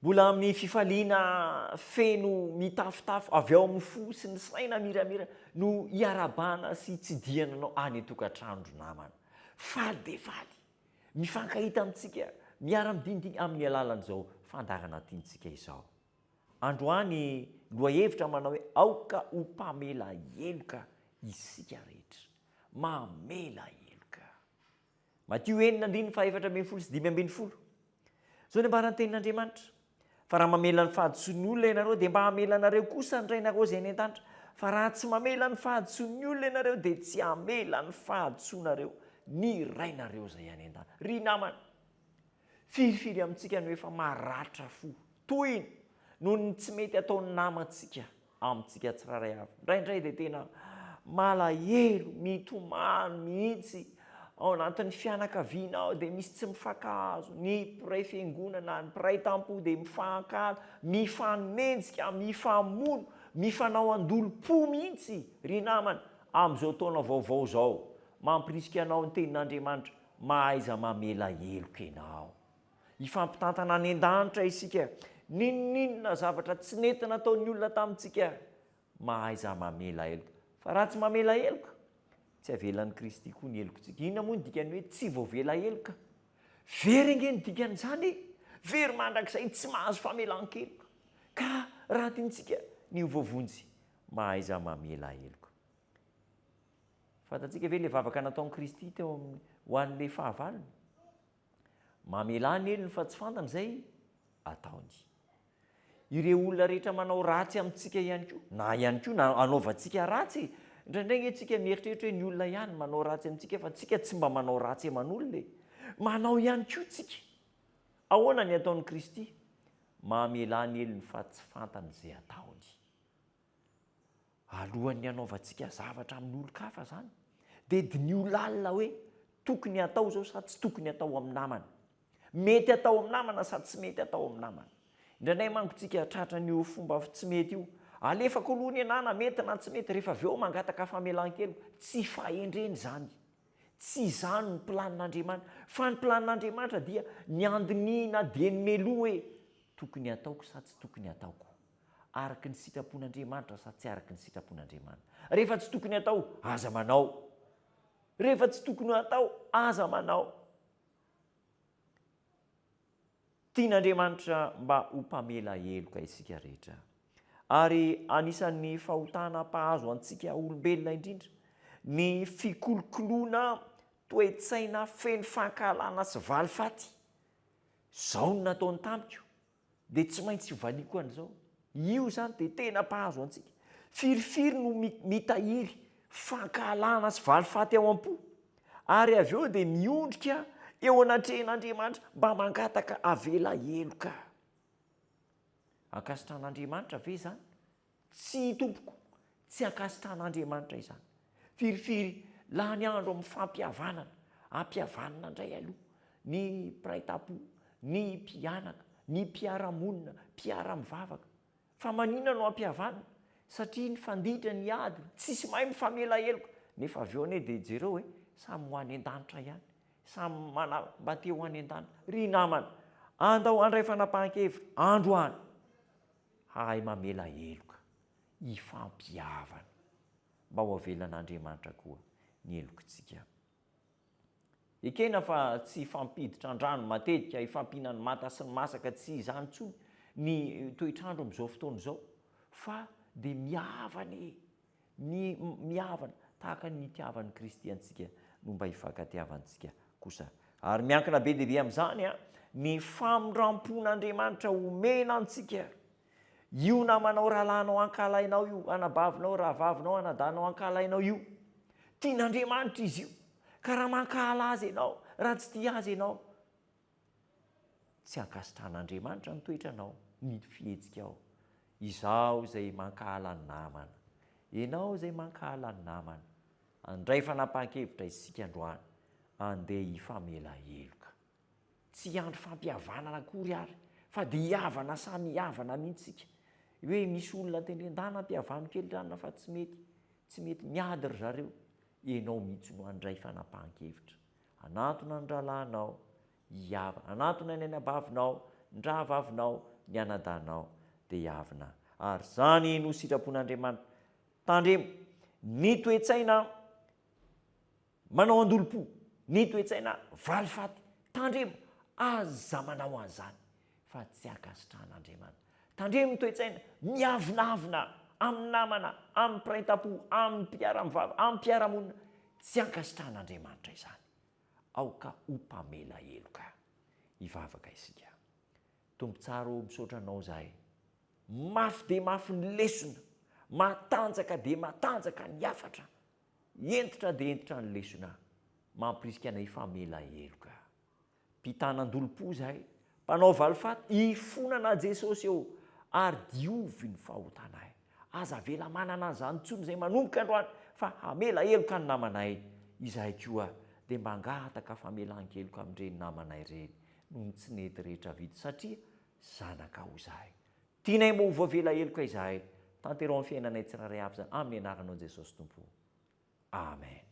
Mbola amin'ny fifaliana feno mitafotafo avy ao amin'ny fo sy ny saina miramirana no iarahabana sy itsidihana anao any an-tokantrano ry namana. Faly dia faly mifankahita amintsika, miara-midinidinika amin'ny alalan'izao fandaharana tiantsika izao. Androany lohahevitra manao hoe aoka ho mpamela heloka isika rehetra. Mamela heloka. Matio enina andininy fahaefatra ambin'ny folo sy 15. Izao ny ambaran'ny tenin'Andriamanitra, Fa raha mamela ny fahadisoan'ny olona ianareo, dia mba hamela anareo kosa ny Rainareo izay any an-danitra. Fa raha tsy mamela ny fahadisoan'ny olona ianareo, dia tsy hamela ny fahadisoanareo ny Rainareo izay any an-danitra. Ry namana, firifiry amintsika no efa maratra fo, tohina, noho ny tsy mety ataon'ny namantsika amintsika tsirairay avy. Indraindray dia tena malahelo, mitomany mihitsy ao anatin'ny fianakaviana ao dia misy tsy mifankahazo, ny mpiray fiangonana, ny mpiray tampo dia mifankahala, mifanenjika, mifamono, mifanao an-dolom-po mihitsy ry namana amin'izao taona vaovao izao. Mampirisika anao ny tenin'Andriamanitra, mahaiza mamela heloka ianao. Hifampitantana any an-danitra isika. N'inon'inona zavatra tsy nety nataon'ny olona tamintsika, mahaiza mamela heloka. Fa raha tsy mamela heloka, tsy avelan'i Kristy koa ny helokontsika. Inona moa ny dikan'ny hoe tsy voavela heloka? Very ange ny dikan'izany e! Very mandrakizay, tsy mahazo famelan-keloka. Ka raha tiantsika ny ho voavonjy, mahaiza mamela heloka. Fantatsika ve ilay vavaka nataon'i Kristy teo amin'ny ho an'ilay fahavalony? Mamelà ny helony fa tsy fantany izay ataony. Ireo olona rehetra manao ratsy amintsika ihany koa, na ihany koa na anaovantsika ratsy e! Indraindray ange tsika mieritreritra hoe ny olona ihany manao ratsy amintsika fa tsika tsy mba manao ratsy aman'olona e! Manao ihany koa tsika. Ahoana ny ataon'i Kristy? Mamelà ny helony fa tsy fantany izay ataony. Alohan'ny hanaovantsika zavatra amin'olon-kafa izany, dia diniho lalina hoe tokony hatao izao sa tsy tokony hatao amin'ny namana. Mety hatao amin'ny namana sa tsy mety hatao amin'ny namana. Indraindray manko tsika tratran'io fomba tsy mety io. Alefako aloha ny anah na mety na tsy mety, rehefa avy eo mangataka famelan-keloka. Tsy fahendrena izany. Tsy izany ny planin'Andriamanitra. Fa ny planin'Andriamanitra dia ny handinihina dieny mialoha hoe tokony hataoko sa tsy tokony hataoko. Araka ny sitrapon'Andriamanitra sa tsy araka ny sitrapon'Andriamanitra. Rehefa tsy tokony hatao, aza manao. Rehefa tsy tokony hatao, aza manao. Tian'Andriamanitra mba ho mpamela heloka isika rehetra. Ary anisan'ny fahotana mpahazo antsika olombelona indrindra ny fikolokoloana toe-tsaina feno fankahalana sy valifaty. Izao no nataony tamiko, dia tsy maintsy hovaliako an'izao. Io izany dia tena mpahazo antsika. Firifiry no mitahiry fankahalana sy valifaty ao am-po, ary avy eo dia miondrika eo anatrehan'Andriamanitra mba mangataka havela heloka. Ankasitrahan'Andriamanitra ve izany? Tsia tompoko, tsy ankasitrahan'Andriamanitra izany. Firifiry lany andro amin'ny fampihavanana, ampihavanina indray aloha ny mpiray tampo, ny mpianaka, ny mpiara-monina, mpiara-mivavaka. Fa maninona no ampihavanina? Satria nifanditra ny ady, tsisy mahay mifamela heloka. Nefa avy eo anie dia jereo e, samy ho any an-danitra ihany, samy mana mba te ho any an-danitra. Ry namana, andao handray fanapahan-kevitra androany. Hahay mamela heloka, hifampihavana, mba ho avelan'Andriamanitra koa ny helokintsika. Ekena fa tsy hifampiditra an-drano matetika, hifampihinan'ny manta sy ny masaka, tsy izany intsony ny toetr'andro amin'izao fotoana izao, fa dia mihavana e! Ny mihavana, tahaka ny nitiavan'i Kristy antsika no mba hifankatiavantsika kosa. Ary miankina be dia be amin'izany ny famindram-pon'Andriamanitra omena antsika. Io namanao rahalahinao ankahalainao io, anabavinao, rahavavinao, anadahinao ankahalainao io. Tian'Andriamanitra izy io. Ka raha mankahala azy ianao, raha tsy tia azy ianao, tsy ankasitrahan'Andriamanitra ny toetranao, ny fihetsikao. Izaho izay mankahala ny namana. Ianao izay mankahala ny namana. Handray fanapahan-kevitra isika androany, andeha hifamela heloka. Tsy hiandry fampihavanana akory ary, fa dia hihavana samy hihavana mihitsy isika. Hoe misy olona tendren-dana ampihavano kely ranona fa tsy mety, tsy mety miady ry zareo. Ianao mihitsy no handray fanapahan-kevitra. Hanantona ny rahalahinao, hihavana. Hanantona ny anabavinao, ny rahavavinao, ny anadahinao, dia hiavona. Ary izany no sitrapon'Andriamanitra. Tandremo, ny toe-tsaina manao andolom-po, ny toe-tsaina valifaty, tandremo, aza manao an'izany, fa tsy ankasitrahan'Andriamanitra. Tandremo ny toe-tsaina miavonavona amin'ny namana, amin'ny mpiray tampo, amin'ny mpiara-mivavaka, amin'ny mpiara-monina, tsy ankasitrahan'Andriamanitra izany. Aoka ho mpamela heloka. Hivavaka isika. Tompo tsara ô, misaotra Anao izahay. Mafy dia mafy ny lesona, matanjaka dia matanjaka ny hafatra, hentitra dia hentitra ny lesona, mampirisika anay hifamela heloka. Mpitanan-dolompo izahay, mpanao valifaty, hifonana Jesosy ô, ary diovy ny fahotanay. Aza avela manana an'izany intsony izay manomboka androany fa hamela heloka ny namanay. Izahay koa dia mba hangataka famelan-keloka amin'ireny namanay ireny noho ny tsy nety rehetra vita satria zanakao izahay. Tianay mba ho voavela heloka izahay. Tanteraho amin'ny fiainanay tsirairay avy izany amin'ny anaranao Jesosy Tompo. Amen.